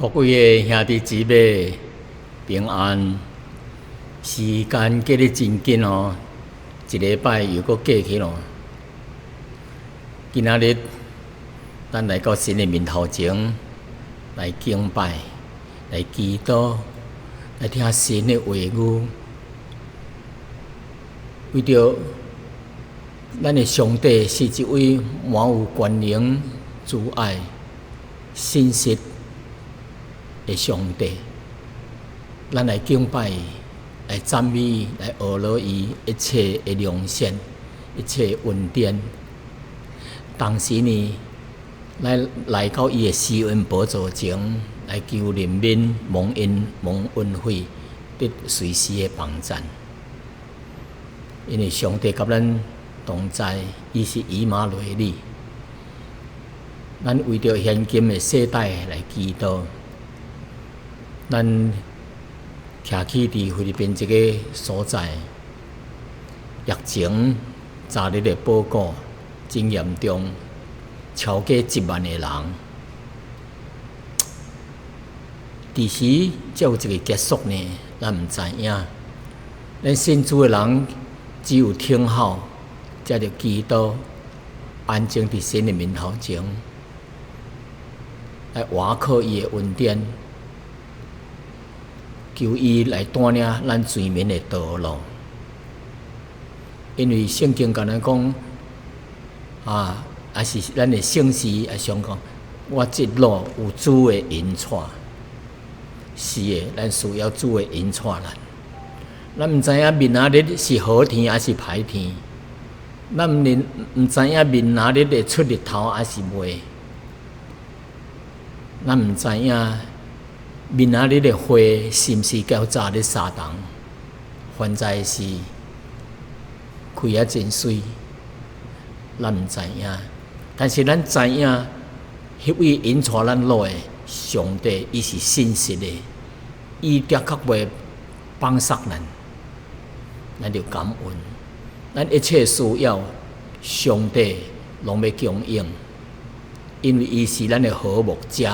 各位的兄弟姊妹平安。時間過得真緊哦，一禮拜又閣過去咯。今仔日咱來到神的面頭前來敬拜、來祈禱、來聽神的話語。為著咱的上帝是一位滿有權能、慈愛、信實的上帝，咱來敬拜伊，來讚美伊，來學落伊一切的良善、一切的恩典。同時呢，來來到伊的施恩寶座前，來求憐憫、蒙恩、蒙恩惠，得隨時的幫贊。因為上帝佮咱同在，伊是以馬內利。咱為著現今的世代來祈禱，咱徛起佇菲律賓這个所在，疫情昨日的報告真嚴重，超過1萬个人。佇時才有一个結束呢？咱毋知影。咱信主的人只有聽候，才著祈禱，安靜佇神的面頭前，來倚靠伊的恩典，求伊來帶領咱前面的道路。因為聖經共咱講，啊，抑是咱的聖詩也常講，我這路有主的引帶。是的，咱需要主的引帶咱。咱毋知影明仔日是好天抑是歹天，咱毋毋知影明仔日會出日頭抑是袂，咱毋知影明仔日的花是毋是較昨日相同，現在是開啊真媠，咱毋知影。但是咱知影，彼位引帶咱路的上帝，伊是信實的，伊的確袂放捒咱，咱就感恩。咱一切需要，上帝攏欲供應，因為伊是咱的好牧者，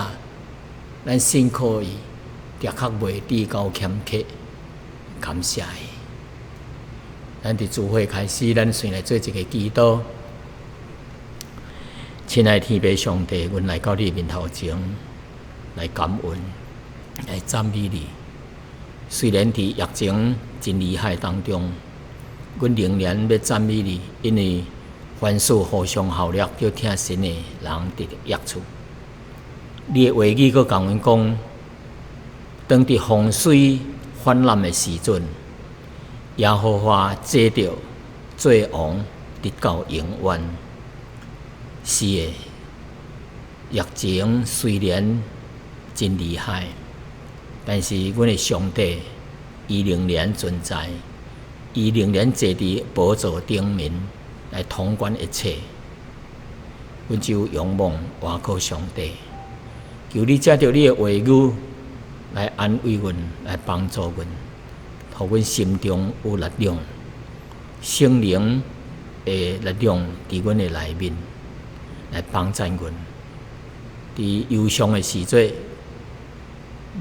咱信靠伊，的確袂至到欠缺。感謝伊。咱佇聚會開始，咱先來做一个祈禱。親愛天父上帝，阮來到你面頭前來感恩，來讚美你。雖然佇疫情真厲害當中，阮仍然欲讚美你，因為凡事互相效力，叫疼神的人得益處。你的話語閣共阮講，當佇洪水泛濫的時陣，耶和華坐著做王，直到永遠。是的，疫情雖然真厲害，但是阮的上帝，伊仍然存在，伊仍然坐佇寶座頂面來統管一切。阮只有仰望倚靠上帝，求你藉著你的話語來安慰阮，來幫助阮，予阮心中有力量，聖靈的力量佇阮的內面來幫贊阮。佇憂傷的時陣，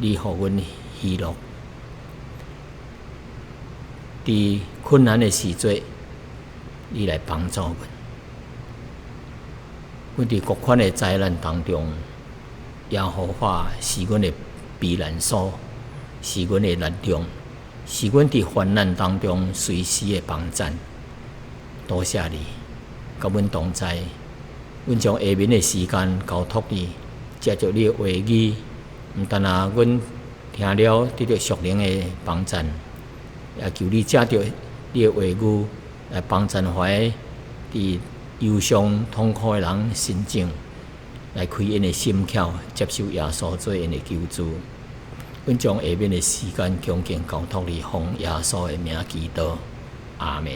你予阮喜樂；佇困難的時陣，你來幫助阮。阮佇各款的災難當中，耶和華是阮的避難所，是阮的力量，是阮佇患難當中隨時的幫贊。多謝你，佮阮同在。阮將下面的時間交託你，藉著你的話語，毋但若阮聽了得著屬靈的幫贊，也求你藉著你的話語來幫贊懷佇憂傷痛苦的人心境，來開𪜶的心竅，接受耶穌做𪜶的救主。阮將下面的時間恭敬交託你，奉耶穌的名祈禱，阿們。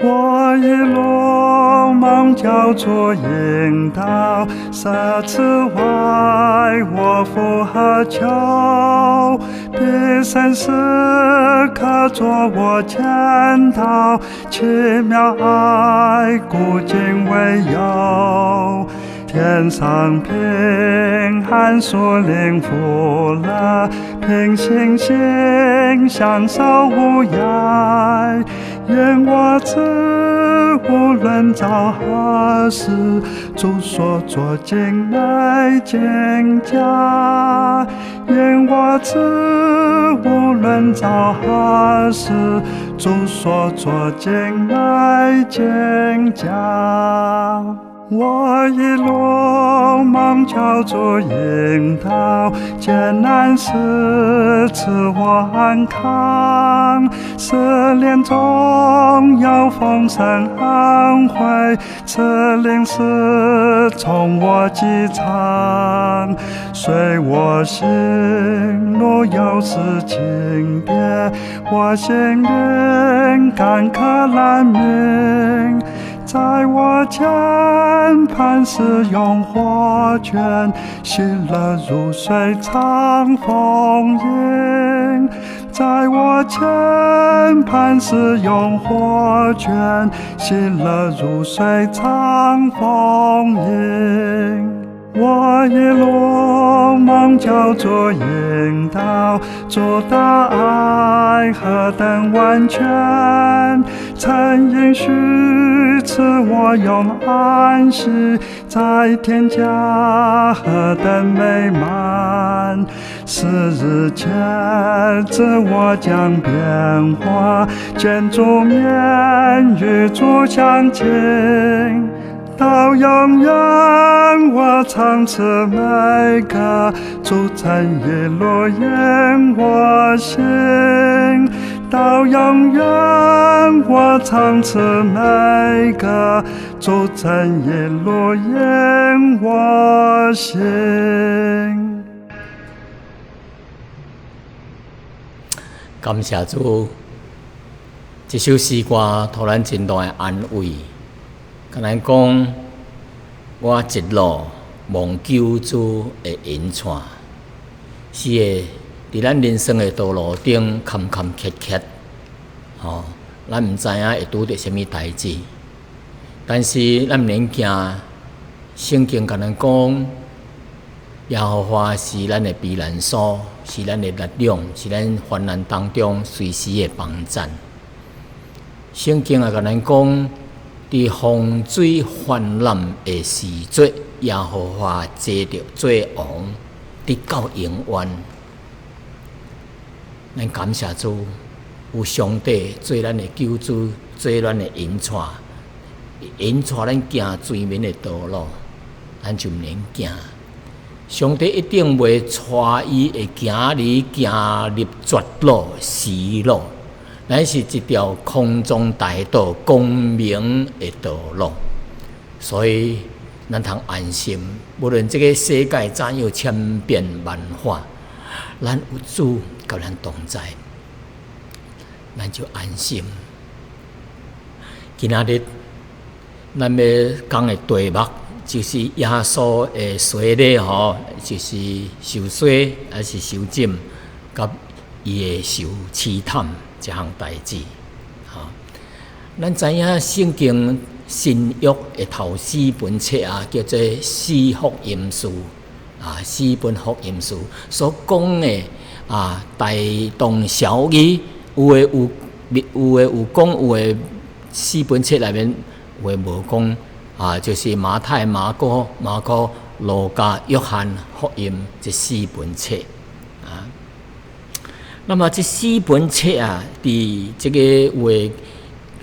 我一路望求主引導，捨此外我復何求？必神時刻作我前導，奇妙愛古今為有。天上平安屬靈福樂，憑信心享受無礙。願我知無論遭何事，主所作盡美盡佳。願我知無論遭何事，主所作盡美盡佳。我一路蒙求主引導，艱難時賜我安康，試煉中有豐盛恩惠，賜靈時從我汲嘗。隨我喜怒有時輕別，我心靈乾渴難眠。在我前磐石用活泉，喜樂如水常豐盈。在我前磐石用活泉，喜樂如水常豐盈。我一路蒙求主引導，主大愛何等完全，曾應許賜我永安息，在天家何等美滿。四日前知我將變化，見主面與主相親。到永遠，我唱此美歌，主曾一路引我行。到永遠，我唱此美歌，主曾一路引我行。感謝主，這首詩歌予咱真大的安慰。共咱講，我一路望救主的引帶，是的，佇咱人生的道路頂坎坎坷坷，吼，咱毋知影會拄著啥物代誌，但是咱毋免驚，聖經共咱講，耶和華是咱的避難所，是咱的力量，是咱患難當中隨時的幫贊。聖經也共咱講，佇洪水泛濫的時節，耶和華坐著做王，直到永遠。咱感謝主，有上帝做咱的救主，做咱的引帶，引帶咱行前面的道路，咱就毋免驚。上帝一定袂帶伊的行兒行入絕路、死路。咱是一條空中大道、光明的道路，所以咱通安心。無論這個世界怎樣千變萬化，咱有主佮咱同在，咱就安心。今仔日咱欲講的題目就是耶穌的洗禮吼，就是受洗還是受浸，佮伊的受試探這項代誌。吼，咱知影聖經新約的頭四本冊啊，叫做四福音書啊，四本福音書所講的啊，大同小異，有的有，有的有講，有的四本冊內面有的無講啊，就是馬太、馬可、馬可、路加、約翰福音這四本冊啊。那麼這四本冊啊，佇這個有的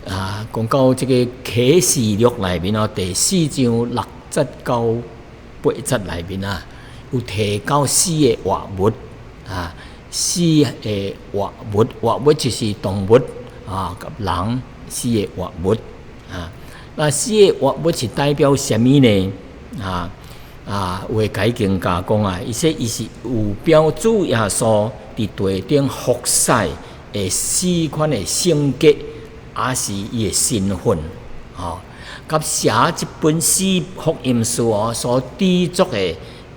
啊，講到這個啟示錄內面哦，第四章六節到八節內面啊，有提到四个活物啊，四个活物，活物就是動物啊，佮人四个活物啊。那四个活物是代表啥物呢？啊啊，有的解經家講啊，伊說伊是有表主耶穌佇地頂服侍的四款的性格，抑是伊的身份，吼。佮寫這本四福音書哦，所製作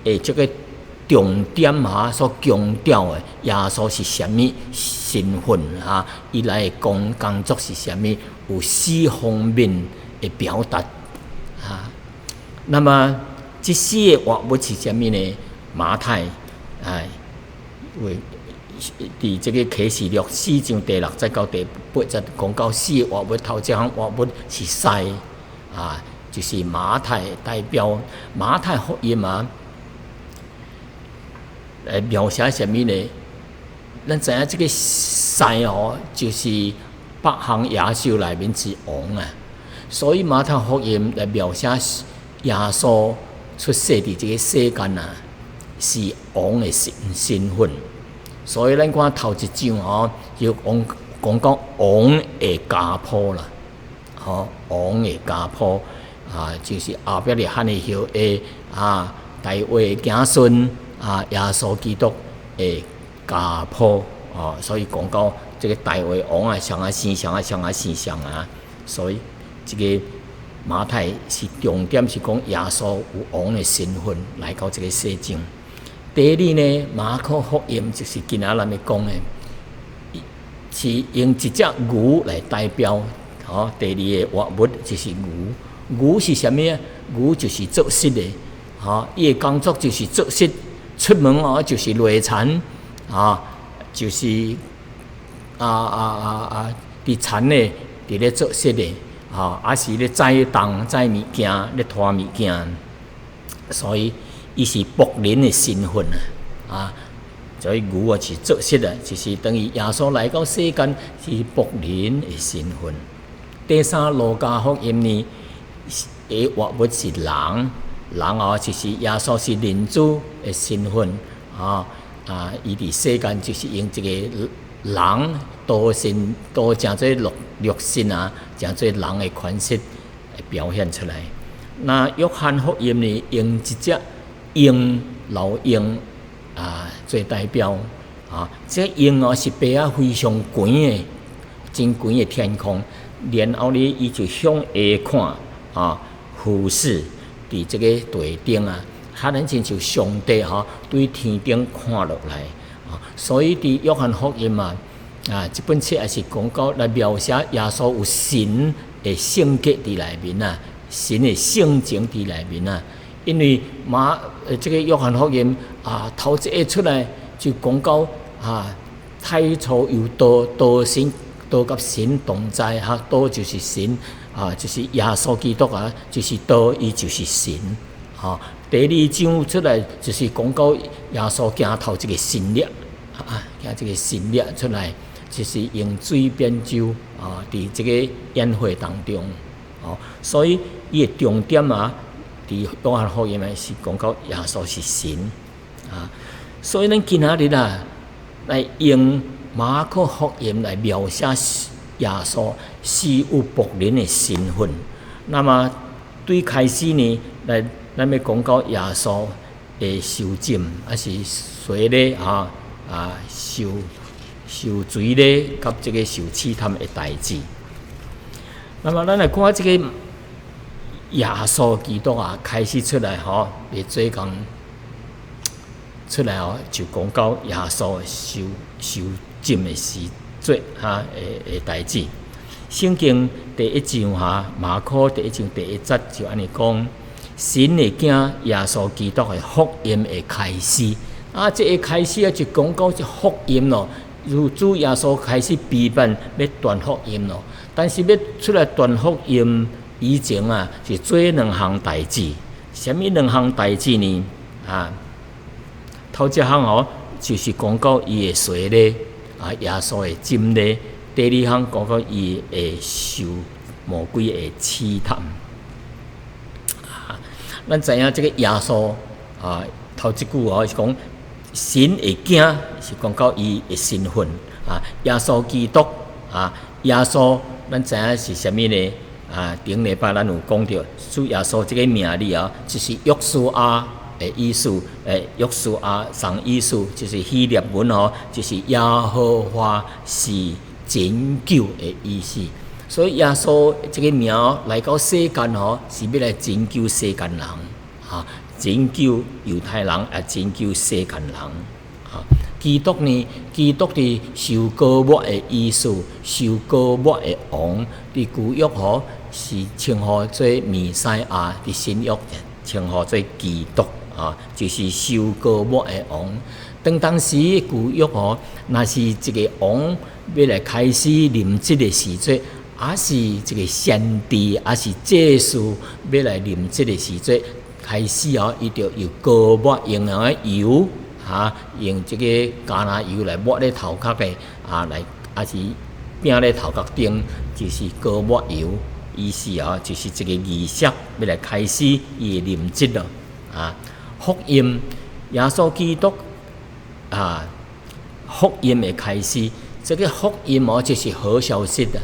的這个重點哈，所強調的耶穌是啥物身份哈，伊來的工作是啥物，有四方面的表達啊。那麼這四个活物是啥物呢？馬太哎，為佇這个啟示錄四章第六節到第八節講到四个活物，頭一項活物是獅啊，就是馬太代表馬太福音啊，來描寫啥物呢？咱知影這个獅哦，就是百項野獸內面之王啊，所以馬太福音來描寫耶穌出世佇這个世間啊，是王的身份。所以咱看頭一章哦，就講講到王的家譜啦，吼，王的家譜啊，就是亞伯拉罕的後裔啊，大衛的子孫啊，耶穌基督的家譜哦，所以講到這个大衛王啊，啥啊生啥啊啥啊生啥啊，所以這个馬太是重點是講耶穌有王的身份來到這个世上。第二呢，馬可福音就是今仔咱欲講的，是用一隻牛來代表，吼，第二个活物就是牛。牛是啥物啊？牛就是做穡的，吼，伊的工作就是做穡，出門哦就是犁田，啊，就是啊啊啊啊，佇田的佇咧做穡的，吼，抑是咧載重載物件，咧拖物件，所以伊是僕人的身份啊，啊，所以牛啊是做穡啊，就是等於耶穌來到世間是僕人的身份。第三，路加福音呢，的活物是人，人哦，就是耶穌是人子的身份，啊啊，伊佇世間就是用一个人道身道成做肉身啊，成做人的款式表現出來。那約翰福音呢，用一隻鷹，老鷹啊，做代表啊，這鷹哦是飛啊非常懸的，真懸的天空，然後呢，伊就向下看啊，俯視佇這个地頂啊，可能親像上帝吼對天頂看落來啊，所以佇約翰福音啊，啊，這本冊也是講到來描寫耶穌有神的性格佇內面啊，神的性情佇內面啊。因為馬這个約翰福音啊，頭一个出來就講到啊，太初有道，道神道佮神同在哈，道就是神啊，就是耶穌基督啊，就是道，伊就是神。吼，第二章出來就是講到耶穌行頭一个神蹟啊，行這个神蹟出來，就是用水變酒啊，佇這个宴會當中，哦，所以伊的重點啊，佇約翰福音是講到耶穌是神啊，所以咱今仔日啊，來用馬可福音來描寫耶穌是有僕人的身份。那麼對開始呢，來咱欲講到耶穌的受浸，抑是洗禮啊啊受水禮佮這个受試探的代誌。那麼咱來看這个耶穌基督啊，開始出來吼，欲做工出來哦，就講到耶穌受浸的時節哈的代誌。聖經第一章哈，馬可第一章第一節就按呢講，神的囝耶穌基督的福音的開始。啊，這个開始啊，就講到這福音咯，由主耶穌開始備辦欲傳福音咯。但是欲出來傳福音以前啊，是做兩項代誌。啥物兩項代誌呢？啊，頭一項哦，就是講到伊的洗禮啊，耶穌的浸禮。第二項講到伊會受魔鬼的試探。啊，咱知影這个耶穌啊，頭一句哦是講神的囝，是講到伊的身份啊，耶穌基督啊，耶穌咱知影是啥物呢？啊，頂禮拜咱有講著主耶穌這个名字啊，就是約書亞的意思，約書亞啥意思，就是希臘文哦，就是耶和華是拯救的意思。所以耶穌這个名來到世間吼，是欲來拯救世間人，哈，拯救猶太人，也拯救世間人。哈，基督呢？基督佇受膏抹的意思，受膏抹的王，佇舊約吼是稱呼做彌賽亞，佇新約稱呼做基督，啊，就是受膏抹的王。當當時舊約吼，若是一个王欲來開始任職的時陣，抑是一个先知，抑是祭司欲來任職的時陣，開始哦，伊就用膏抹用的油，哈，用這个橄欖油來抹咧頭殼的，啊，來抑是餅咧頭殼頂，就是膏抹油，意思哦，就是一个儀式欲來開始伊的任職咯，啊，福音耶穌基督啊，福音的開始，這个福音哦，就是好消息啊。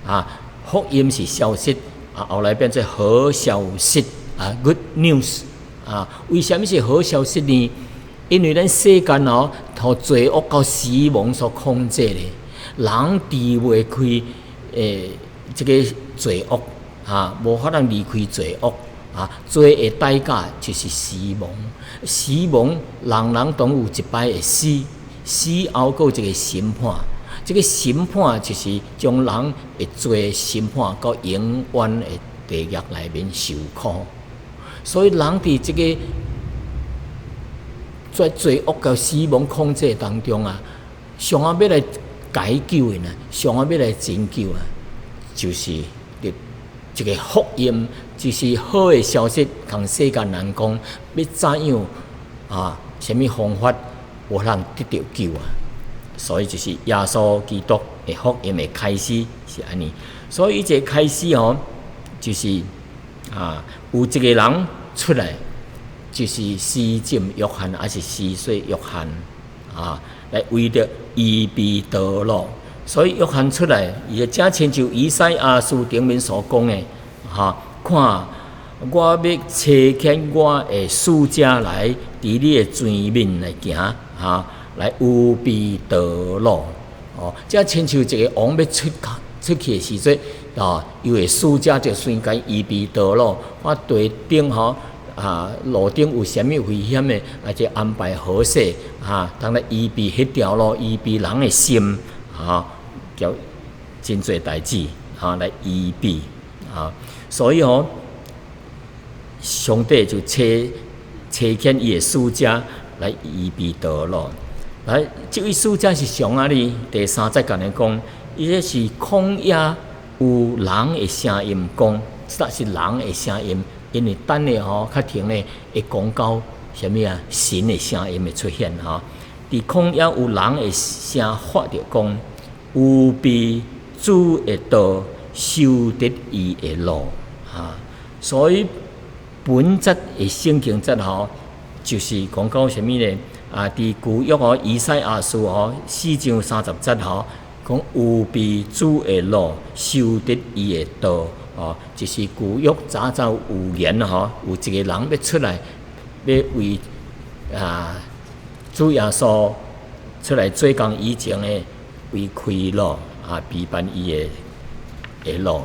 啊，福音是消息啊，後來變做好消息啊，good news 啊。為啥物是好消息呢？因為咱世間哦，予罪惡佮死亡所控制的，人離袂開這个罪惡啊，無法通離開罪惡啊。罪的代價就是死亡，死亡人人攏有一擺會死，死後閣有一個審判。這个審判就是將人的罪審判到永遠的地獄內面受苦，所以人佇這个在罪惡佮死亡控制當中啊，上後欲來解救𪜶啊，上後欲來拯救啊，就是佇這个福音，就是好的消息，共世間人講，欲怎樣啊？啥物方法有通得著救啊？所以就是耶穌基督的福音的開始是按呢，所以這个開始哦，就是啊，有一個人出來，就是施浸約翰，抑是施洗約翰啊，來為著預備道路。所以約翰出來，伊就正親像以賽亞書頂面所講的，哈，看我欲差遣我的使者來，佇你的前面來行，哈。來預備道路，哦，這親像一个王欲出去的時陣，哦，伊的使者就先共預備道路，看地頂吼啊，路頂有啥物危險的，啊，就安排好勢，啊，通來預備彼條路，預備人的心，啊，叫真濟代誌，啊，來預備，啊，所以吼，上帝就差遣伊的使者來預備道路。來，這位使者是誰啊呢？第三節共咱講，伊這是曠野有人的聲音講，這是人的聲音，因為等下吼較停咧會講到啥物啊？神的聲音會出現吼。佇曠野有人的聲發著講，預備主的道，修直伊的路，哈。所以本節的聖經節吼，就是講到啥物呢？啊！佇舊約哦，以賽亞書哦，4章30節吼，講預備主的路，修直伊的道哦，就是舊約早早預言吼，有一个人欲出來，欲為啊主耶穌出來做工以前的為開路啊，備辦伊的路。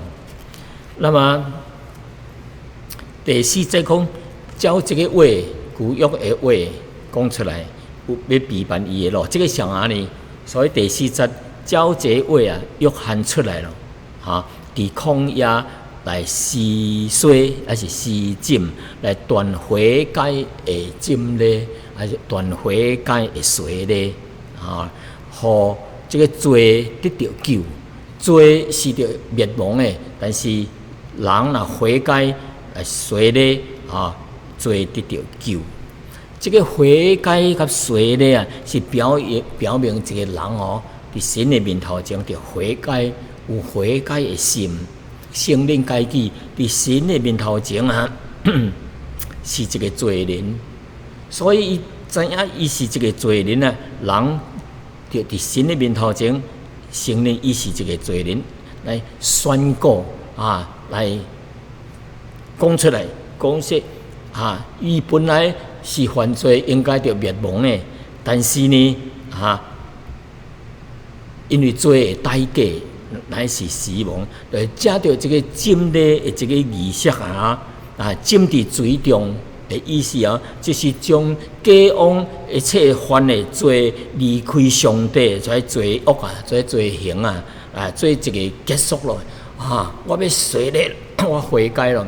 那麼第四節講，照這个話，舊約的話講出來，有欲備辦伊的路，這个啥人呢？所以第四節照這話啊，約翰出來了，哈，佇曠野來施洗，抑是施浸，來傳悔改的浸禮，抑是傳悔改的洗禮，哈，予這个罪得著救，罪是著滅亡的，但是人若悔改來洗禮，啊，罪得著救。這个悔改佮洗禮啊，是表明一个人哦，佇神的面頭前著悔改，有悔改的心，承認家己佇神的面頭前啊，是一个罪人，所以伊知影伊是一个罪人啊，人著佇神的面頭前承認伊是一个罪人，來宣告啊，來講出來，講說啊，伊本來是犯罪，應該著滅亡的，但是呢，啊，因為罪的代價乃是死亡。藉著這個浸禮的這個儀式啊，浸佇水中的意思啊，就是將過往一切犯的罪離開上帝，這罪惡啊，這罪行啊，做一個結束咯。我欲洗禮，我悔改咯。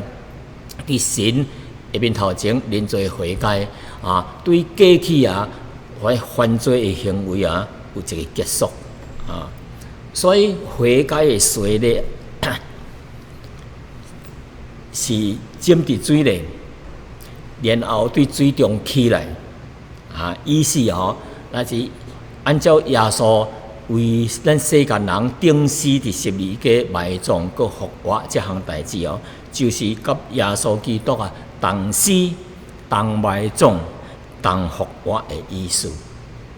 佇神的面頭前認罪悔改啊，對過去啊，我犯罪的行為啊，有一個結束啊。所以悔改的洗禮是浸佇水內，然後對水中起來啊，意思吼，那是按照耶穌為咱世間人釘死佇十字架埋葬閣復活這項代誌哦，就是佮耶穌基督啊同死、同埋葬、同復活的意思，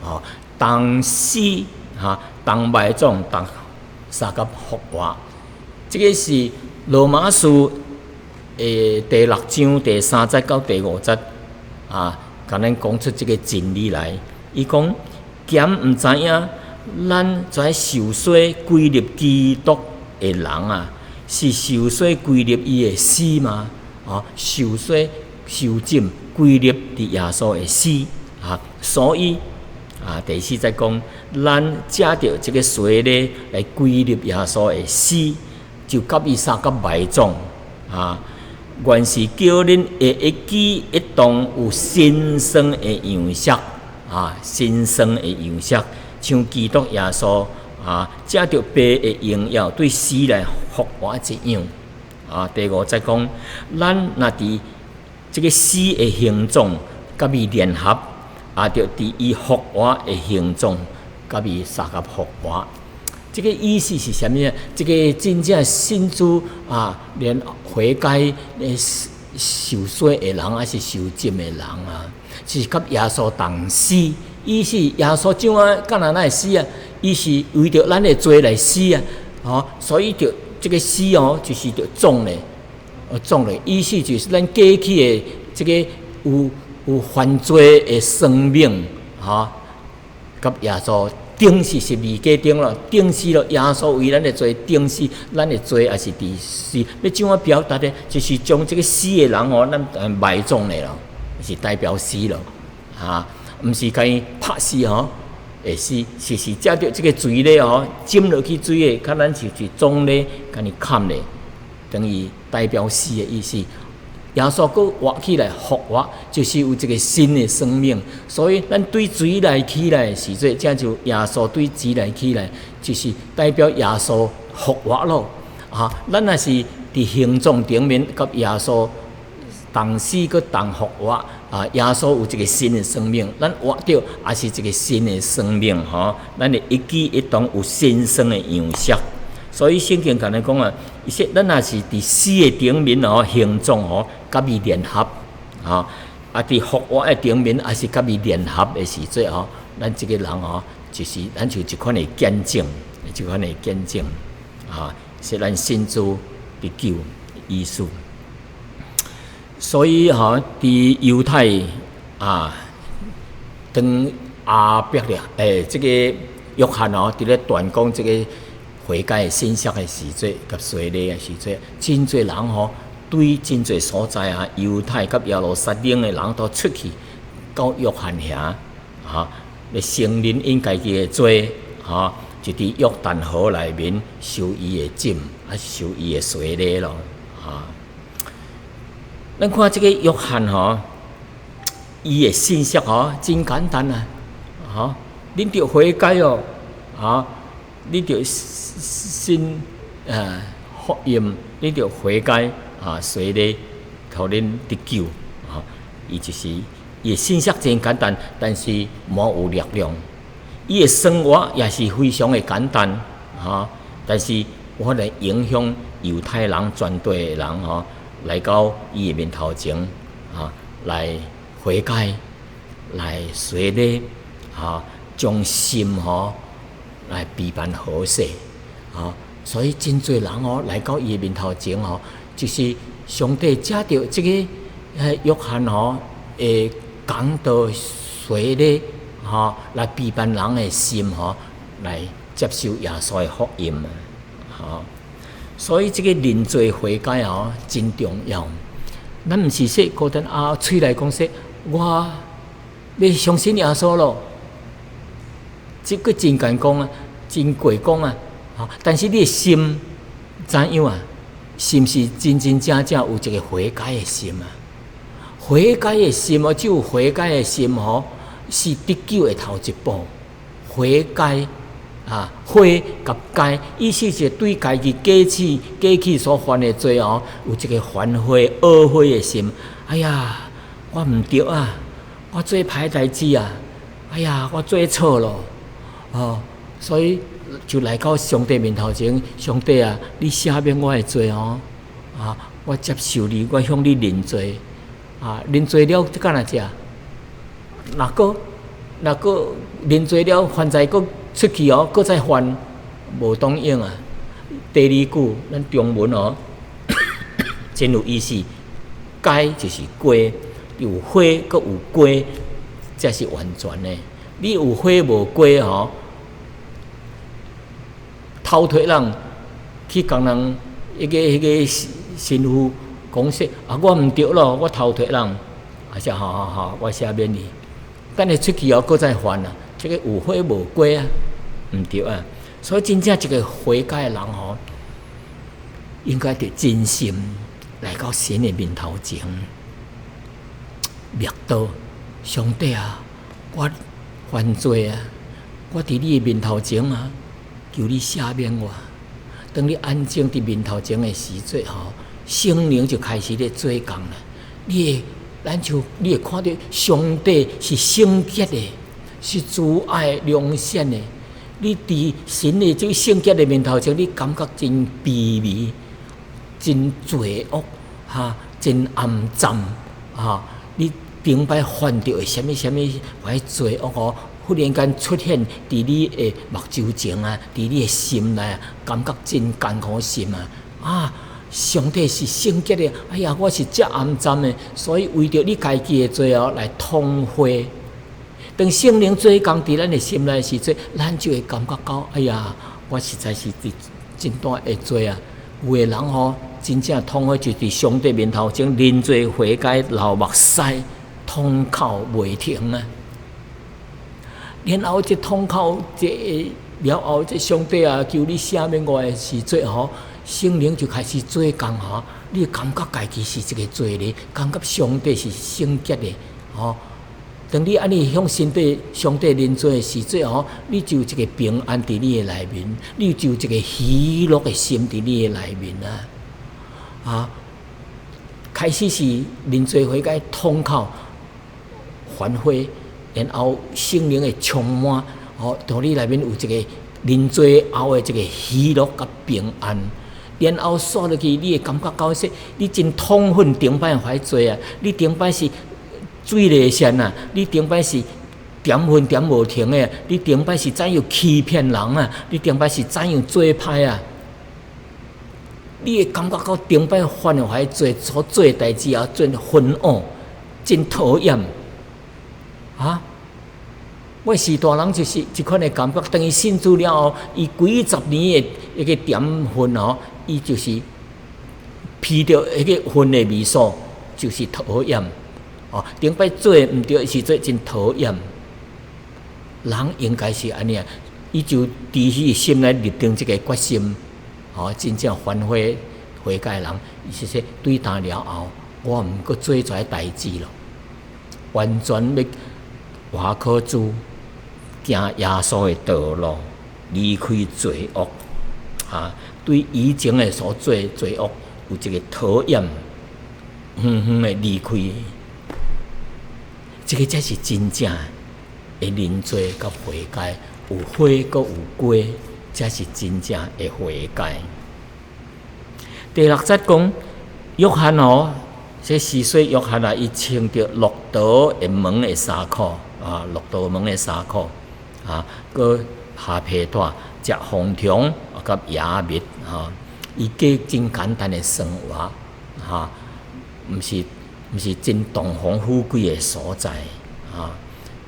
吼，同死哈，同埋葬、同相佮復活，這個是羅馬書的第六章第三節到第五節啊，共咱講出這個真理來。伊講，敢毋知影，咱這受洗歸入基督的人啊，是受洗歸入伊的死嗎？啊，受洗受浸歸入佇耶穌的死啊，所以啊，第四節講，咱藉著這個洗禮來歸入耶穌的死，就佮伊相佮埋葬啊。原是叫恁的一舉一動有新生的樣式啊，新生的樣式，像基督耶穌啊，藉著父的榮耀對死內復活一樣啊。第五節講，咱若佇這個死的行蹤佮伊聯合，也著佇伊復活的行蹤佮伊相佮復活。這個意思是啥物啊？這個真正信主啊，連悔改受洗的人，還是受浸的人啊，是佮耶穌同死。意思耶穌怎啊，敢若哪會死啊？伊是為著咱的罪來死啊！吼，所以著這個死哦，就是著葬咧，葬咧。意思就是咱過去的這個有犯罪的生命，吼，佮耶穌釘死十字架頂咯，釘死咯。耶穌為咱的罪釘死，咱的罪也是佇死。欲怎樣表達呢？就是將這個死的人哦，咱埋葬咧咯，是代表死咯，哈，毋是共伊拍死吼，會死，是藉著這個水咧吼，浸落去水的，較咱就是葬咧，共伊崁咧，等於代表死的意思。耶穌閣活起來復活，就是有一個新的生命。所以咱對水內起來的時陣，這就耶穌對水內起來，就是代表耶穌復活咯。啊，咱若是佇行蹤頂面，佮耶穌同死閣同復活，啊，耶穌有一個新的生命，咱活著也是一個新的生命，吼。咱的一舉一動有新生的樣式。所以聖經共咱講啊，伊說咱若是佇死的頂面哦，行蹤哦，佮伊聯合，啊，佇復活的頂面也是佮伊聯合的時陣吼，咱這個人吼，就是咱就這款的見證，這款的見證，啊，是咱信主得救的意思。所以吼，佇猶太啊，當亞伯了，這個約翰哦，佇咧傳講這個悔改的信息的時陣，佮洗禮的時陣，真濟人吼，對真濟所在啊，猶太佮耶路撒冷的人都出去到約翰遐，哈，來承認𪜶家己的罪，哈，就佇約旦河內面受伊的浸，還是受伊的洗禮咯，哈。咱看這個約翰吼，伊的信息吼真簡單啊，吼，恁著悔改哦，哈，你著信福音，你著悔改啊，洗禮，予恁得救，啊，伊就是伊的信息真簡單，但是滿有力量。伊的生活也是非常的簡單，哈，但是有法來影響猶太人全地的人吼，來到伊的面頭前，啊，來悔改，來洗禮，啊，將心吼來備辦好勢，啊，所以真濟人哦來到伊的面頭前吼，就是上帝藉著這個約翰吼的講道洗禮，吼來備辦人的心吼，來接受耶穌的福音啊。吼。所以這个認罪悔改哦，真重要。咱毋是說孤單啊，喙內講說我欲相信耶穌咯，這個真簡講啊，真過講啊，但是你的心怎樣啊？是毋是真真正正有一個悔改的心啊？悔改的心哦，只有悔改的心吼，是得救的頭一步。悔改啊，悔佮改，意思是對家己過去所犯的罪哦，有一個反悔、懊悔的心。哎呀，我毋對啊，我做歹代誌啊！哎呀，我做錯咯，哦，所以就來到上帝面頭前，上帝啊，你赦免我的罪哦，啊，我接受你，我向你認罪，啊，認罪了，這敢若食？若閣認罪了，犯罪閣出去哦，閣再犯，無當用啊。第二句，咱中文哦，真有意思，改就是過，有悔閣有歸，才是完全的。你有悔無歸吼，偷提人去共人彼個神父講說啊，我毋對咯，我偷提人，啊，說好好好，我赦免你。等下出去後，閣再犯啊，這個有悔無歸啊，毋對啊。所以真正一個悔改的人吼，應該著真心來到神的面頭前，默禱，上帝啊，我犯罪啊，我佇你的面頭前啊，求你赦免我。當你安靜佇面頭前的時陣吼，聖靈就開始咧做工啦。你會看著上帝是聖潔的，是慈愛良善的。你佇神的這個聖潔的面頭前，你感覺真卑微、真罪惡，哈，真骯髒，哈！你頂擺犯著的啥物啥物遐罪惡哦，忽然間出現佇你的目睭前啊，佇你的心內啊，感覺真艱苦心啊！啊，上帝是聖潔的，哎呀，我是遮骯髒的，所以為著你家己的罪哦來痛悔。當聖靈做工佇咱的心內時陣，咱就會感覺到，哎呀，我實在是佇真大的罪啊！有的人吼，真正痛悔就佇上帝面頭前認罪悔改，流目屎，痛哭袂停啊！然後這痛哭這了後，這上帝啊，求你赦免我的時陣吼，聖靈就開始做工吼，你會感覺家己是一個罪人，感覺上帝是聖潔的吼。當你按呢向上帝、上帝認罪的時陣吼，你就有一個平安佇你的內面，你就有一個喜樂的心佇你的內面啊！啊，開始是認罪悔改、痛哭、反悔，然後聖靈會充滿，吼，佇你內面有一個認罪後的一個喜樂佮平安，然後煞落去，你會感覺到說，你真痛恨頂擺犯罪啊！你頂擺是水螺線啊！你頂擺是點薰點無停的，你頂擺是怎樣欺騙人啊？你頂擺是怎樣做歹啊？你會感覺到頂擺犯的遐罪所做的代誌啊，真煩惡，真討厭啊！我是大人就是這款的感覺，當伊信主了後，伊幾十年的彼個點薰吼，伊就是聞著彼個薰的味素，就是討厭。哦，頂擺做毋對時陣真討厭。人應該是按呢啊，伊就佇伊心內立定這個決心，哦，真正反悔悔改的人，伊是說對今了後，我毋閣做這代誌咯，完全欲倚靠主，行耶穌的道路，離開罪惡，啊，對以前的所做罪惡有一個討厭，遠遠的離開。這個才是真正的認罪佮悔改，有悔閣有歸，才是真正的悔改。第六節講，約翰哦，這施洗約翰啊，伊穿著駱駝的毛的衫褲啊，駱駝毛的衫褲啊，閣下皮帶，食蜂蟲啊，佮野蜜啊，伊過真簡單的生活，哈，毋是真洞房富貴的所在啊！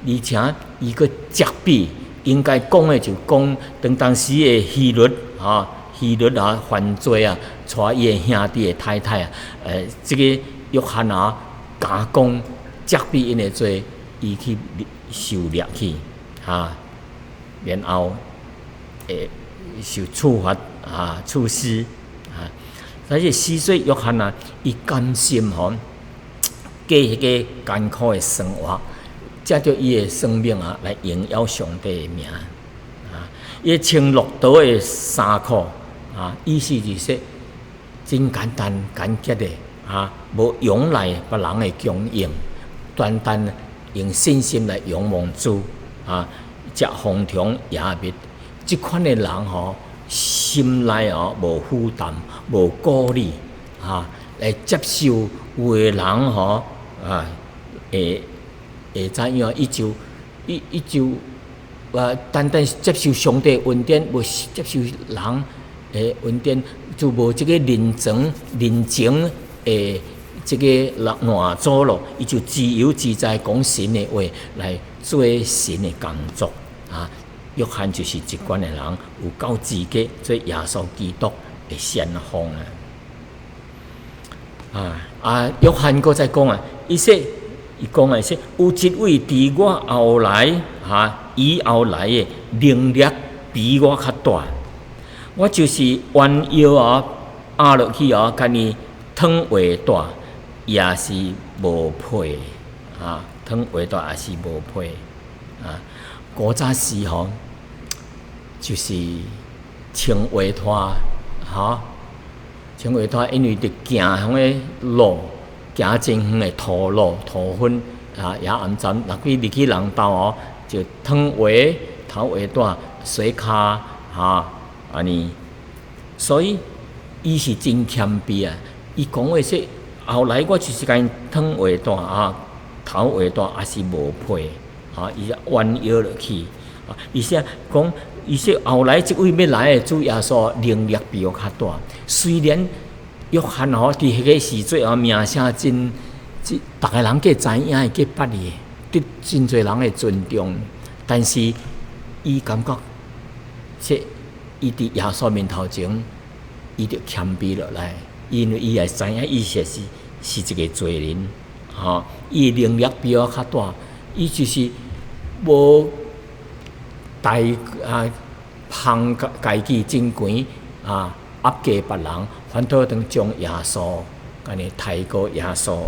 而且伊閣責備，應該講的就講，當當時的希律啊，希律啊犯罪啊，娶伊的兄弟的太太啊，這个約翰啊，敢講責備𪜶的罪，伊去受掠去，哈，然後會受處罰啊，處死啊。但是施洗約翰啊，伊甘心吼過彼个艱苦的生活，藉著伊的生命啊，來榮耀上帝的名啊。伊穿駱駝的衫褲啊，意思就是說真簡單簡潔的啊，無仰賴別人的供應，單單用信心來仰望主啊，食蝗蟲野蜜，這款的人吼，心內哦無負擔、無顧慮啊，來接受有的人吼啊，會會知影？伊就伊伊就啊，單單接受上帝恩典，無接受人的恩典，就無這个人情人情的這个攔阻咯，伊就自由自在講神的話來做神的工作啊。約翰就是這款的人，有夠資格做耶穌基督的先鋒啊！啊啊！約翰閣再講啊，伊說伊講的說，有一位佇我後來，哈，以後來的能力比我較大，我就是彎腰啊，壓落去啊，共伊脫鞋帶，也是無配啊，脫鞋帶也是無配啊。古早時吼，就是穿鞋帶，吼，穿鞋帶，因為佇行彼个路，行真遠的土路、土粉啊，也頷鏨，若去入去人兜哦，就脫鞋、脫鞋帶、洗跤，哈，按呢。所以伊是真謙卑啊！伊講話說，後來我就是共伊脫鞋帶啊，脫鞋帶也是無配，啊，伊彎腰落去，啊，伊說講，伊說後來這位欲來的主耶穌能力比我較大。雖然約翰吼佇彼个時陣哦名聲真，這逐个人計知影伊，計捌伊，得真濟人的尊重，但是伊感覺，說伊佇耶穌面頭前，伊著謙卑落來，因為伊也知影伊實是是一个罪人，吼，伊的能力比我較大，伊就是無大啊，捧家己真懸啊，壓過別人，反倒當將耶穌按呢抬高耶穌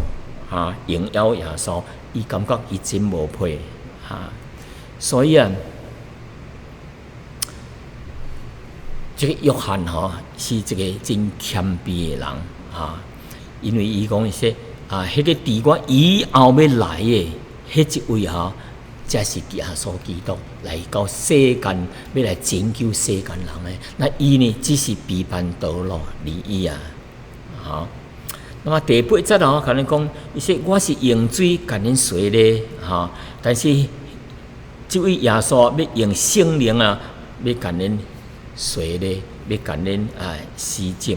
啊，榮耀耶穌，伊感覺伊真無配啊，所以啊，這个約翰吼是一个真謙卑的人啊，因為伊講說啊，彼个佇我以後欲來的彼一位吼，才是耶穌基督來到世間，欲來拯救世間人的。那伊呢，只是備辦道路而已啊！吼，那麼第八節哦，共恁講，伊說我是用水共恁洗禮，吼，但是這位耶穌欲用聖靈啊，欲共恁洗禮，欲共恁啊洗淨，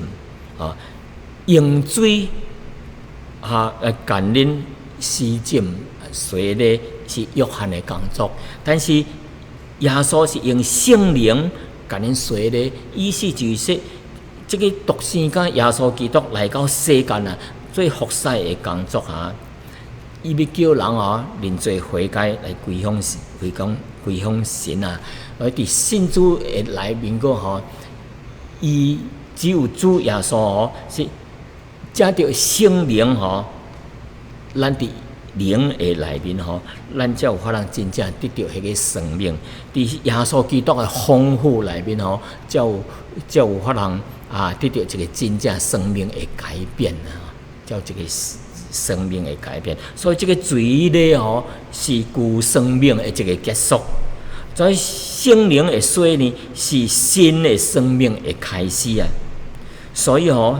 啊，用水啊來共恁洗淨洗禮是約翰的工作，但是耶穌是用聖靈共恁洗禮，意思就是說，這个獨生仔耶穌基督來到世間啊，做服侍的工作啊，伊欲叫人哦認罪悔改來歸向歸向歸向神啊。而佇信主的內面閣吼，伊只有主耶穌哦是藉著聖靈吼，咱佇靈的內面吼，咱才有法通真正得著彼个生命。佇耶穌基督的豐富內面吼，才有法通啊得著一个真正生命的改變啊，才有一个生命的改變。所以這个水禮吼是舊生命的一个結束，所以聖靈的洗呢是新的生命的開始啊。所以吼，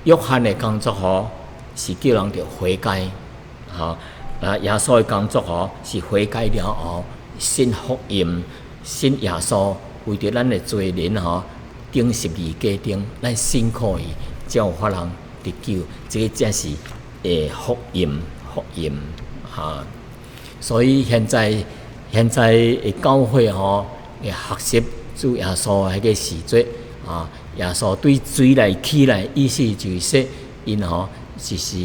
約翰的工作吼是叫人著悔改。吼，啊！耶穌的工作吼是悔改了後，信福音，信耶穌，為著咱的罪人吼，釘十字架頂，咱信靠伊，才有法通得救。這个才是福音，福音哈。所以現在現在的教會吼，會學習主耶穌彼个時陣啊，耶穌對水內起來，意思就是說，𪜶吼就是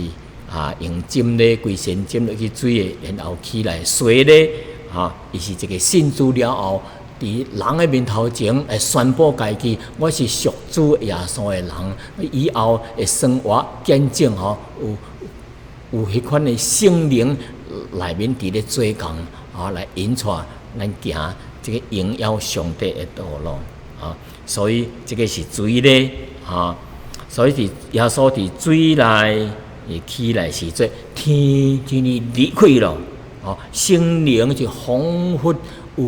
用浸禮規身浸落去水的，然後起來洗禮，伊是一個信主了後，佇人的面頭前來宣布家己，我是屬主耶穌的人，以後的生活見證吼，有彼款的聖靈內面佇咧做工，來引帶咱行這個榮耀上帝的道路，所以這個是水禮，所以佇耶穌佇水內伊起來時陣，天真呢裂開咯，聖靈就彷彿有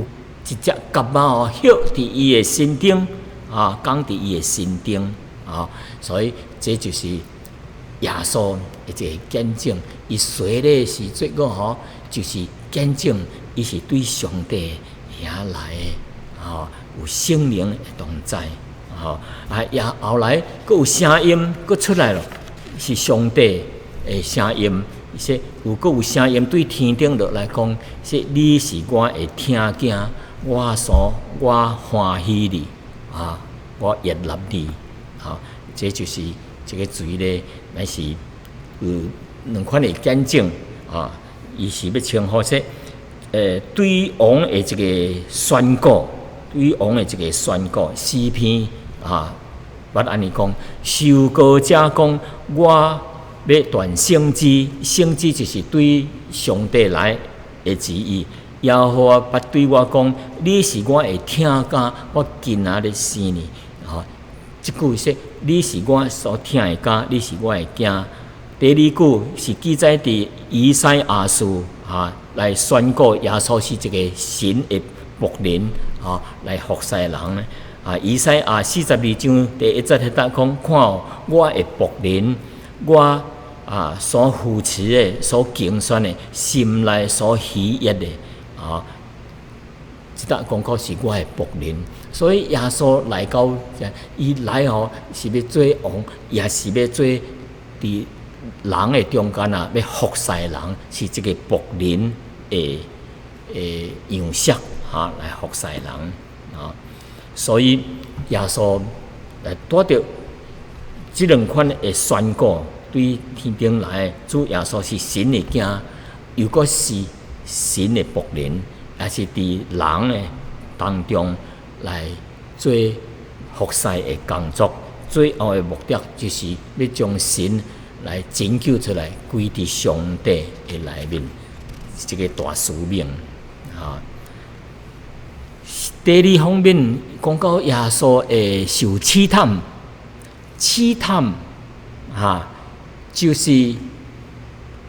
一隻鴿仔哦，歇佇伊的身頂，降佇伊的身頂，所以這就是耶穌的一個見證。伊洗禮時陣個吼，就是見證伊是對上帝遐來的，有聖靈的同在，也後來閣有聲音閣出來咯，是上帝的聲音。說有閣有聲音對天頂落來講，說你是我的疼囝。我歡喜你，我悅納你，這就是這個水禮，乃是有兩款的見證，伊是欲稱呼說，對王的一個宣告，對王的一個宣告，詩篇捌按呢講，受膏者講，我欲傳聖旨，聖旨就是對上帝來的旨意。耶和華捌對我講：你是我的疼囝，我今仔日生你。這句說你是我所疼的囝，你是我的囝。第二句是記載佇以賽亞書，來宣告耶穌是一個神的僕人，來服侍人。以賽亞42章第一節彼搭講：看哦，我的僕人，我所扶持的、所揀選的、心內所喜悅的。這搭講過是我的僕人，所以耶穌來到，伊來吼是欲做王，也是欲做佇人的中間啊，欲服侍人，是這個僕人的樣式，來服侍人啊。所以耶穌來帶著這兩款的宣告，對天頂來，主耶穌是神的囝，又閣是神的僕人，也是佇人的當中來做服侍的工作。最後的目的就是欲將神來拯救出來，歸佇上帝的內面，這個大使命啊。第二方面講到耶穌會受試探，試探就是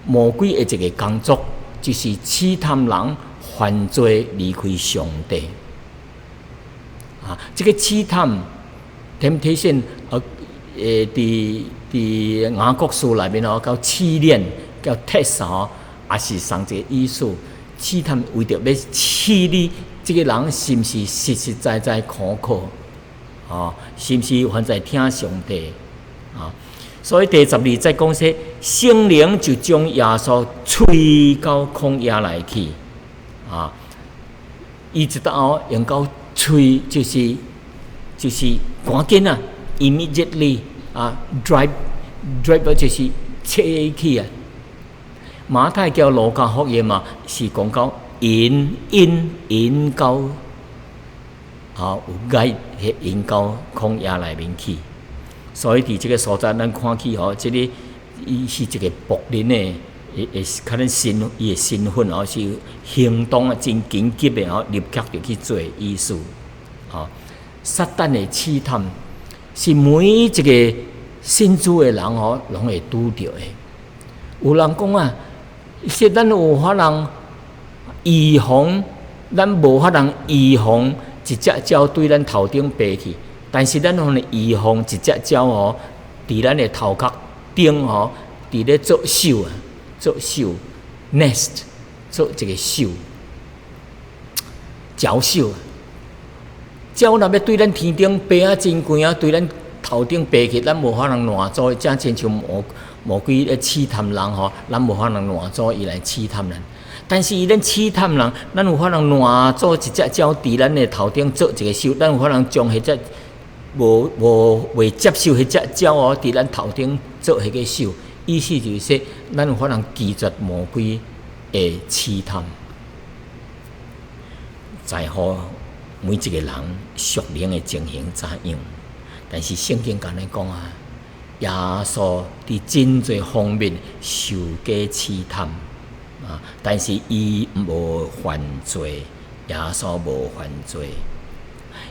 魔鬼的一個工作，就是試探人犯罪離開上帝。這個試探 temptation，佇雅各書內面哦，叫試煉，叫 test 吼，也是仝一個意思。試探為著欲試你，這個人是毋是實實在在可靠？是毋是還在疼上帝？所以第十二節講說，聖靈就將耶穌催到曠野內去。伊一搭用到催，就是趕緊啊，immediately 啊，drive drive 就是催去啊。馬太佮路加福音嘛，是講到引引引到，有 guide 彼引到曠野內面去。所以佇這個所在，咱看去吼，這個伊是一個僕人的，會可能伊的身份哦，是行動啊真緊急的吼，立刻就去做意思。撒旦的試探是每一個信主的人吼，攏會拄著的。有人講啊，說咱有法通預防，咱無法通預防一隻鳥對咱頭頂飛去，但是咱通預防一隻鳥吼，佇咱的頭殼頂吼，佇咧做巢啊，做巢 nest，做一個巢，鳥巢。鳥若欲對咱天頂飛啊真懸啊，對咱頭頂飛去，咱無法通攔阻。正親像魔鬼咧試探人吼，咱無法通攔阻伊來試探咱。但是伊咧試探人，咱有法通攔阻一隻鳥佇咱的頭頂做一個巢，咱有法通將彼隻無無袂接受彼隻鳥哦，佇咱頭頂做彼個手，意思就是說，咱有法通拒絕魔鬼的試探。在乎每一個人屬靈的情形怎樣，但是聖經共咱講啊，耶穌佇真濟方面受過試探啊，但是伊無犯罪，耶穌無犯罪。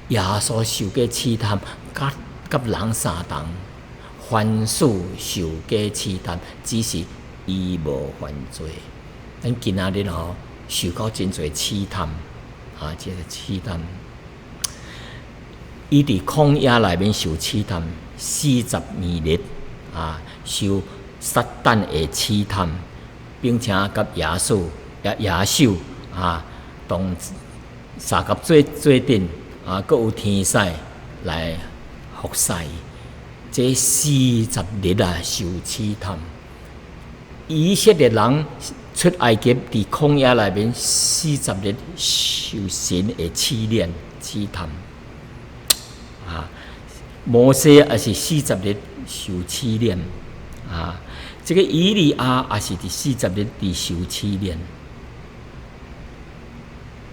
耶穌受過試探，佮佮人相同，凡事受過試探，只是伊無犯罪。咱今仔日吼受到真濟試探。啊，這個試探，伊佇曠野內面受試探42日，啊，受撒旦的試探，並且佮野獸、野野獸啊，同相佮做做陣，啊，閣有天使來服侍。這四十日啊，受試探。以色列人出埃及佇曠野內面四十日受神的試煉試探，啊，摩西也是四十日受試煉，啊，這個以利亞也是佇四十日佇受試煉。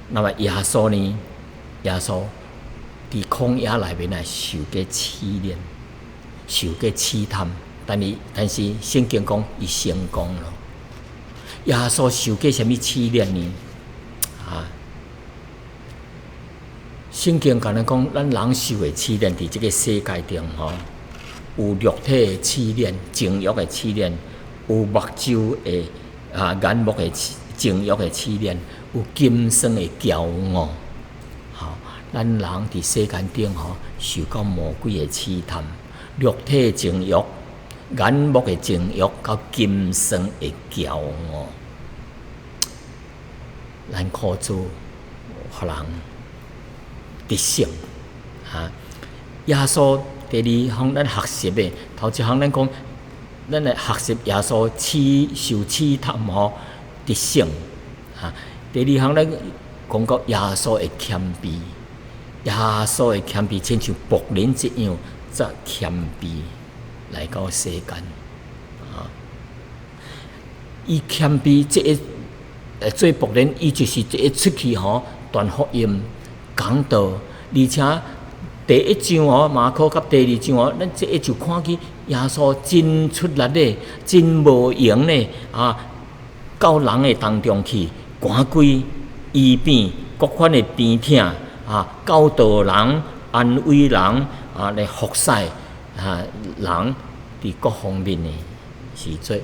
那麼耶穌呢？耶穌佇曠野內面來受過試煉，受過試探，但是聖經講伊成功了。耶穌受過啥物試煉呢？啊，聖經共咱講，咱人受的試煉，佇這個世界中吼，有肉體的試煉、情慾的試煉，有目睭的啊眼目的情慾的試煉，有今生的驕傲。吼，咱人佇世間頂吼，受到魔鬼的試探，肉體的情慾、眼目的情慾，佮今生的驕傲。咱靠主，予人得勝。啊！耶穌第二項咱學習的，頭一項咱講，咱來學習耶穌試受試探吼得勝。啊！第二項咱講到耶穌的謙卑，耶穌的謙卑親像僕人一樣，遮謙卑來到世間。啊！伊謙卑，這个做僕人，伊就是這个出去吼，傳福音、講道，而且第一章哦，馬可佮第二章哦，咱這个就看見耶穌真出力的、真無閒的啊，到人的當中去趕鬼、醫病、各款的病痛啊，教導人、安慰人啊，來服侍啊人佇各方面的時陣。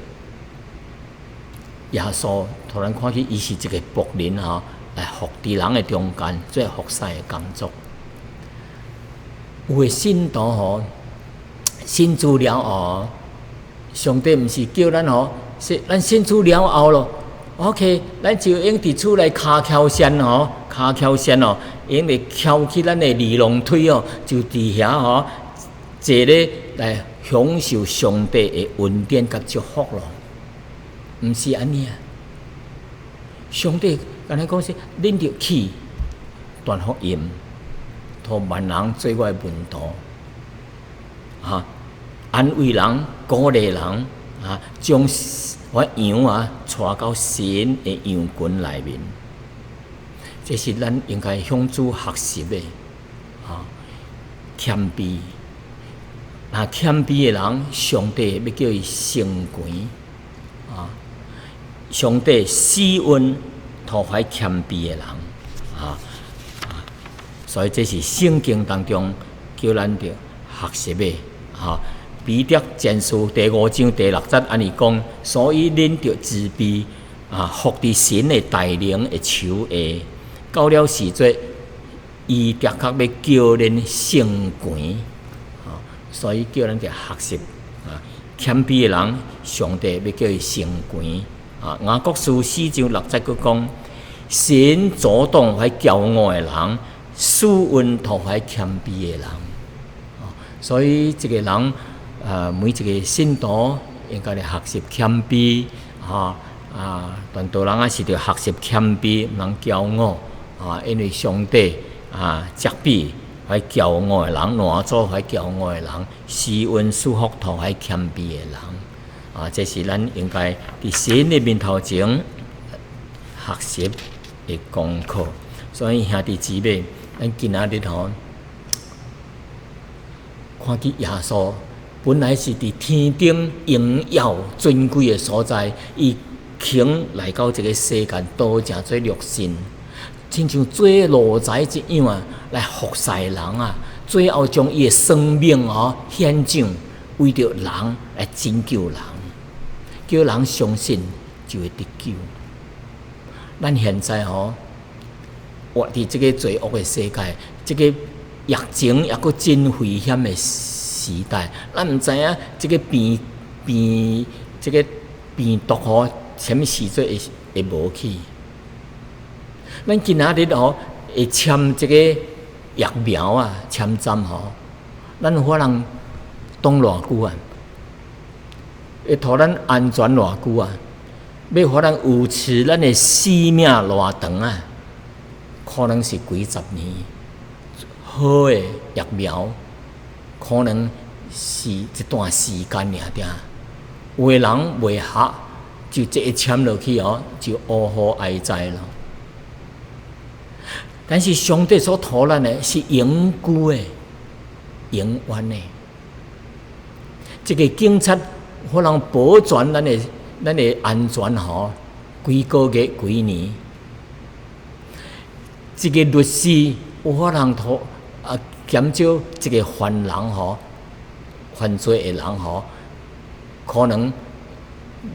耶穌突然看見伊是一個僕人吼，來服佇人的中間做服侍的工作。有的信徒吼，信主了後，上帝毋是叫咱吼，是咱信主了後咯，OK，咱就用佇厝內跤翹線吼，跤翹線哦，用來翹起咱的二郎腿哦，就佇遐吼坐咧來享受上帝的恩典佮祝福咯。毋是按呢啊！上帝共咱講說，恁著去傳福音，予萬人做我的門徒，哈，安慰人、鼓勵人，啊，將我羊啊帶到神的羊群內面。這是咱應該向主學習的，哈，謙卑。若謙卑的人，上帝欲叫伊升懸，啊！上帝施恩予懷謙卑的人，啊啊！所以這是聖經當中叫咱著學習的，哈。彼得前書第五章第六節按呢講，所以恁著自卑啊，服佇神的大能的手下，到了時節，伊的確欲叫恁升懸，啊，所以叫咱著學習啊，謙卑的人，上帝欲叫伊升懸。啊，雅各書四章六節閣講，神阻擋懷驕傲的人，施恩予懷謙卑的人。所以一個人，每一個信徒應該來學習謙卑，哈啊，傳道人也是著學習謙卑，毋通驕傲，啊，因為上帝啊，責備予驕傲的人，挪做予驕傲的人，施恩賜福予予謙卑的人。啊，這是咱應該佇神的面頭前學習的功課。所以兄弟姊妹，咱今仔日吼，看見耶穌本來是佇天頂榮耀尊貴的所在，伊肯來到這个世間，道成做肉身，親像做奴才一樣啊，來服侍人啊，最後將伊的生命哦獻上，為著人來拯救人，叫人相信就會得救。咱現在吼活佇這个罪惡的世界，這个疫情抑閣真危險的時代，咱毋知影這个病病這个病毒吼，啥物時陣會會無去。咱今仔日吼會簽這个疫苗啊，簽針吼，咱有法通擋偌久啊？會予咱安全偌久啊？欲予咱維持咱的生命偌長啊？可能是幾十年。好的疫苗，可能是一段時間爾爾。有的人袂合，就這一簽落去哦，就烏呼哀哉咯。但是上帝所予咱的是永久的、永遠的。這个警察可能保全咱的安全吼，幾個月、幾年。這个律師有可能予啊減少一个犯人吼，犯罪的人吼，可能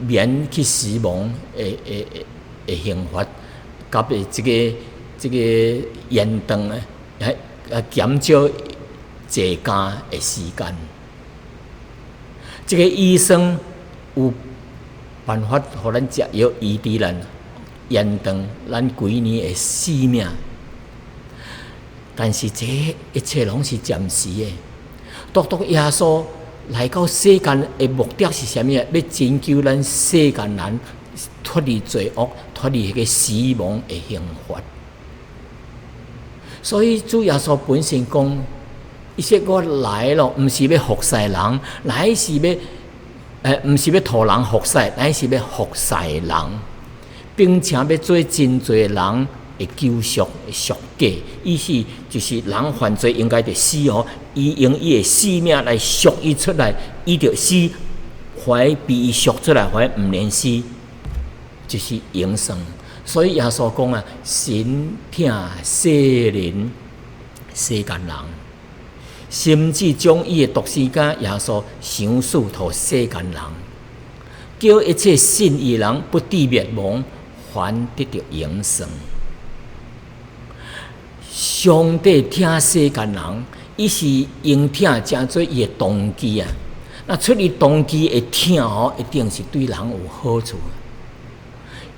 免去死亡的刑罰，佮這个延長的，啊減少坐監的時間。這个醫生有辦法予咱食藥醫治咱，延長咱幾年的生命。但是這一切攏是暫時的。獨獨耶穌來到世間的目的是啥物啊？欲拯救咱世間人脫離罪惡、脫離彼个死亡的刑罰。所以主耶穌本身講：伊說我來咯，毋是欲服侍人，乃是欲，毋是欲予人服侍，乃是欲服侍人，並且欲做真濟人的救贖的贖價。意思就是人犯罪應該著死哦，伊用伊的生命來贖伊出來，伊著死，還被伊贖出來，還毋免死，就是永生。所以耶穌講啊，神疼世人世間人，甚至將伊的獨生囝耶穌賞賜予世間人，叫一切信伊人不致滅亡，反得著永生。上帝疼世間人，伊是用疼成做伊的動機啊！那出於動機的疼吼，一定是對人有好處。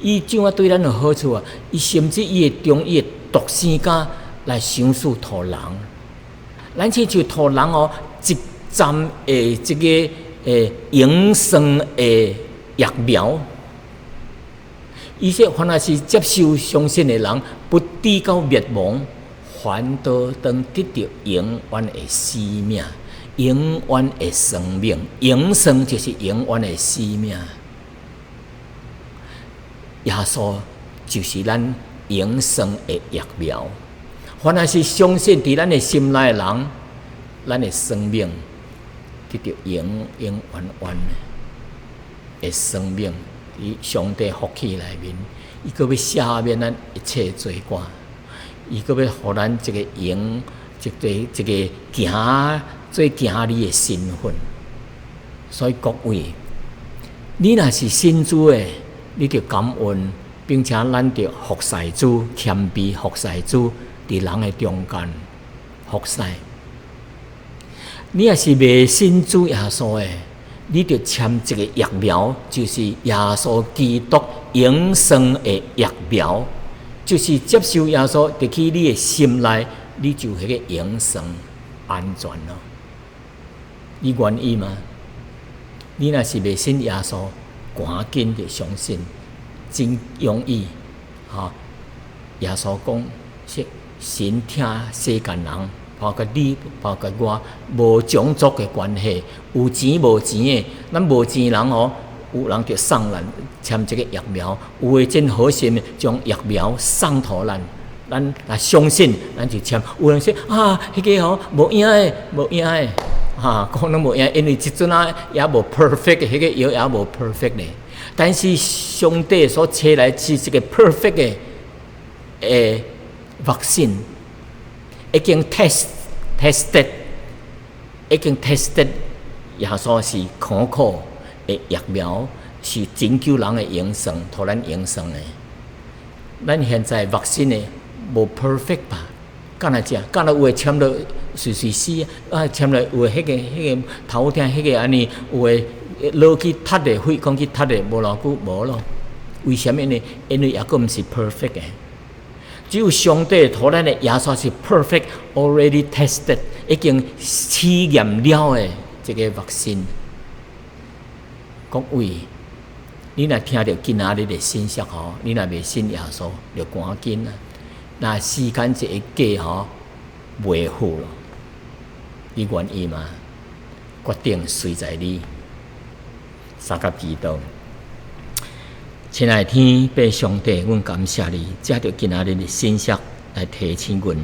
伊怎啊對咱有好處啊？伊甚至伊會將伊的獨生囝來賞賜予人。咱親像予人哦，一針的這个永生的疫苗。伊說，凡若是接受相信的人，不致到滅亡，反倒當得著永遠的生命、永遠的生命。永生就是永遠的生命。耶穌就是咱永生的疫苗。凡若是相信佇咱的心內的人，咱的生命得著永永遠遠的生命。佇上帝福氣內面，伊閣欲赦免咱一切罪過，伊閣欲予咱這个永，這个這个行做行兒的身份。所以各位，你若是信主的，你著感恩，並且咱著服侍主，謙卑服侍主，佇人的中間服侍。你若是未信主耶穌的，你著簽一個疫苗，就是耶穌基督永生的疫苗，就是接受耶穌入去你的心內，你就彼个永生安全咯。你願意嗎？你若是未信耶穌，趕緊就相信，真容易。吼，耶穌講，是神疼世間人，包括你，包括我，無種族的關係，有錢無錢的，咱無錢人哦，有人就送咱簽這個疫苗，有的真好心將疫苗送予咱，咱若相信，咱就簽。有人說啊，彼個吼無影的，無影的，哈，可能無影，因為這陣仔也無 perfect，彼個藥也無 perfect 咧。但是上帝所差來是一個 perfect 的vaccine，已經 tested，已經 tested，耶穌是可靠的疫苗，是拯救人的永生，予咱永生的。咱現在 vaccine 的無 perfect 吧？敢若這，敢若有的簽了隨隨死啊！簽了有的彼個頭痛，彼個按呢，有的落去窒的，血管去窒的，無偌久無咯。為啥物呢？因為猶閣毋是 perfect 的。只有上帝予咱的耶穌是 perfect，already tested，已經試驗了的這個 vaccine。各位，你若聽著今仔日的信息吼，你若未信耶穌，就趕緊啊！若時間一過吼，袂好咯。你願意嗎？決定隨在你。三甲祈禱，親愛的天父上帝，阮感謝你，藉著今仔日的信息來提醒阮，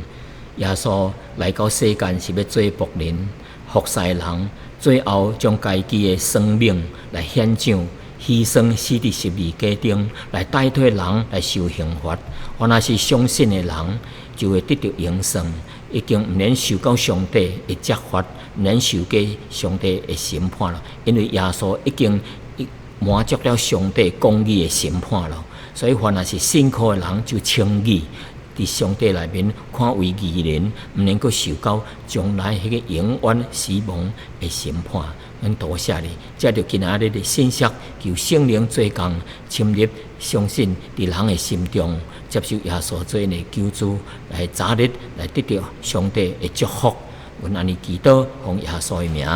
耶穌來到世間是欲做僕人，服侍人，最後將家己的生命來獻上，犧牲死佇十字架頂，來代替人來受刑罰。凡若是相信的人，就會得著永生，已經毋免受到上帝的責罰，毋免受過上帝的審判了。因為耶穌已經滿足了上帝公義的審判了。所以，凡若是信靠的人，就稱義，佇上帝內面看為義人，毋免閣受到將來彼個永遠死亡的審判。阮多謝你，藉著今仔日的信息，求聖靈做工，深入相信佇人的心中，接受耶穌做𪜶的救主，來早日來得著上帝的祝福。阮按呢祈禱，奉耶穌的名，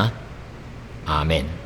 阿們。